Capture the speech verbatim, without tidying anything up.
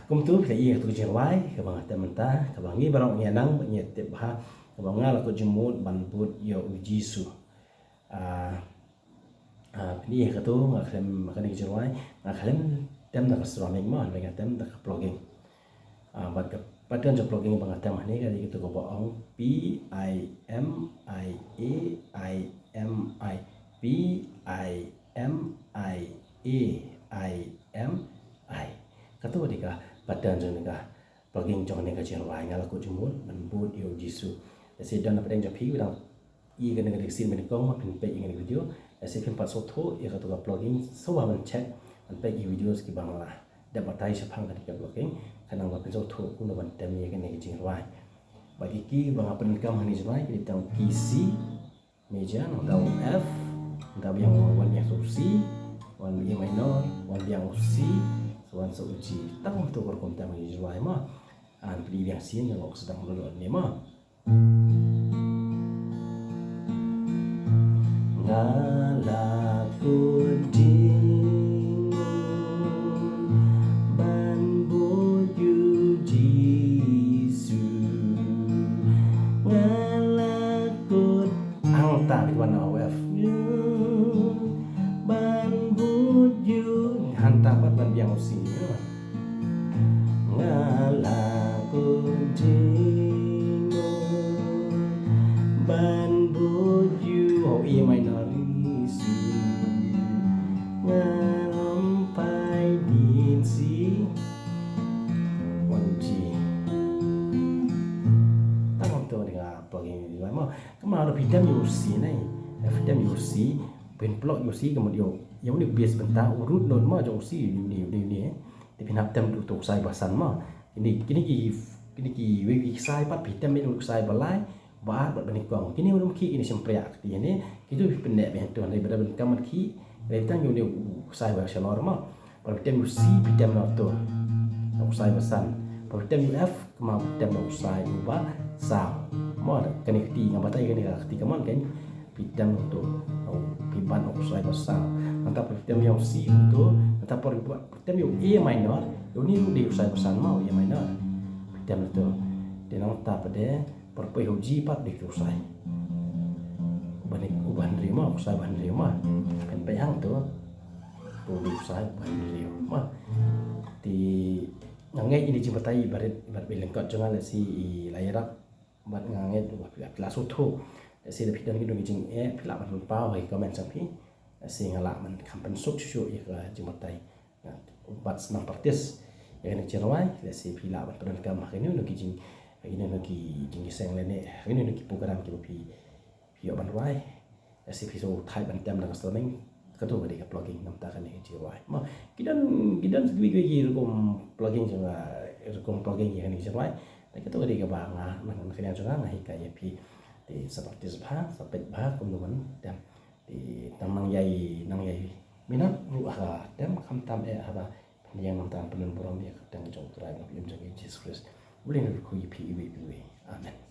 Kumtu phi la ïohi ïa katu ka jingrwai kaba nga tem mynta, kaba ngi baroh ngi nang ngi tip bha, kaba nga la kut jingmut ban bud ïa u Jisu. Ah, ah, phi ïohi ïa katu, nga khlem, kane ka jingrwai nga khlem tem da ka strumming mo, nga tem da ka plucking. Ah, bad ka pattern jong plucking ba nga tem hangne ka dei katu kaba ong P I M I A I M I, P I M I A I M I. Katu ka dei ka pattern jong kane ka plucking jong kane ka jingrwai, nga la kut jingmut ban bud ïa u Jisu. Lehse don hapdeng jong phi ba dang ïohi ïa kane ka scene ba nyngkong, ma phin peit ïa kane ka video. Lehse phin pat sngewthuh ïa katu ka plucking, sngewbha ban check, ban peit ïa ki video kiba nga la dep batai shaphang kane ka plucking, khnang ba phin sngewthuh kumno ban tem ïa kane ka jingrwai. Bad ki key ba nga pyndonkam ha kane ka jingrwai ki dei tang key C major, nangta u F, nangta biang u, wan biang sa u C, wan biang minor, wan biang u C, sa wan sa u G. Tang kumtu ka rukom tem ha kane ka jingrwai mo. Ngan plie biang sien, nga la sdang ruh ne mo. Nga la kut jingmut ban bud ïa u Jisu. Nga la kut, hangta phi wan na u F, ban bud ïa u, hangta pat ban biang u C. Nga la kut jingmut ban bud ïa u, A minor, Jisu. Nga ym phai dien shi, wan G. Tang kumtu nga plucking ïa u mo. Kumno ruh phi tem ïa u C ne, phi tem ïa u C, phin pluck ïa u C, kumno ïa u, ïa une u bass bynta, u root note mo jong u C, une, une, une, eh. Te phin hap tem uto u ksai ba san mo. Kine, kine ki, kine kiwei ki ksai pat phi tem beit u ksai ba lai, ba ar bad ba nyngkong. Kine um khih, kine shympriah kti ne. Kitu phi pynneh beit hangto, hynrei ba dang pyndonkam ban khih, hynrei tang ïa une u ksai ba shalor mo. Ba phi tem u C phi tem na uto u ksai ba san. Ba phi tem u F, kumno phi tem na u ksai uba saw. Mo, kane ka kti nga batai, kane ka kti ka mon kan. Phi tem uto, phi bat u ksai ba saw. Nangta phi tem ïa u C uto, nangta phi tem ïa u A minor, ïa une u dei u ksai ba san mo, A minor. Phi tem uto. Te nangta pat de, phi poi ha u G pat dei u ksai ba hynriew mo, u ksai ba hynriew mo. Phin peit hangto, to dei u ksai ba hynriew mo. Te nga ngeit ïa kine ki jingbatai barit, barit ba lyngkot jong nga, lehse i la ïarap. Bad nga ngeit ba phi la, phi la sngewthuh. Lehse lada phi don kino kino ki jingeh, phi lah ban pynpaw ha ki comment jong phi. Lehse nga lah ban kham pynsuk shuh shuh ïa ka jingbatai. Bad sngewbha practice ïa kane ka jingrwai. Lehse phi lah ban pyndonkam ha kino kino ki jing, ha kino kino ki jingïaseng lane ha kino kino ki program kiba phi, phi ïoh ban rwai. Lehse phi sngewthuh ban tem da ka strumming, kato ka dei ka plucking namar kane ka jingrwai. Mo, ki don, ki don kiwei kiwei ki rukom plucking jong nga, rukom plucking ïa kane ka jingrwai. Te kato ka dei kaba nga, na, na ka liang jong nga, nga hikai ïa phi. Te sa practice bha, sa peit bha kumno ban tem. Te tang nang ïai, nang ïai minot ruh ha ka tem, khamtam eh haba phin ïeng, namar pynlong burom ïa ka kyrteng jong U Trai bad U Ïew jong ngi Jisu Khrist. U Blei un kyrkhu ïa phi iwei pa iwei. Amen.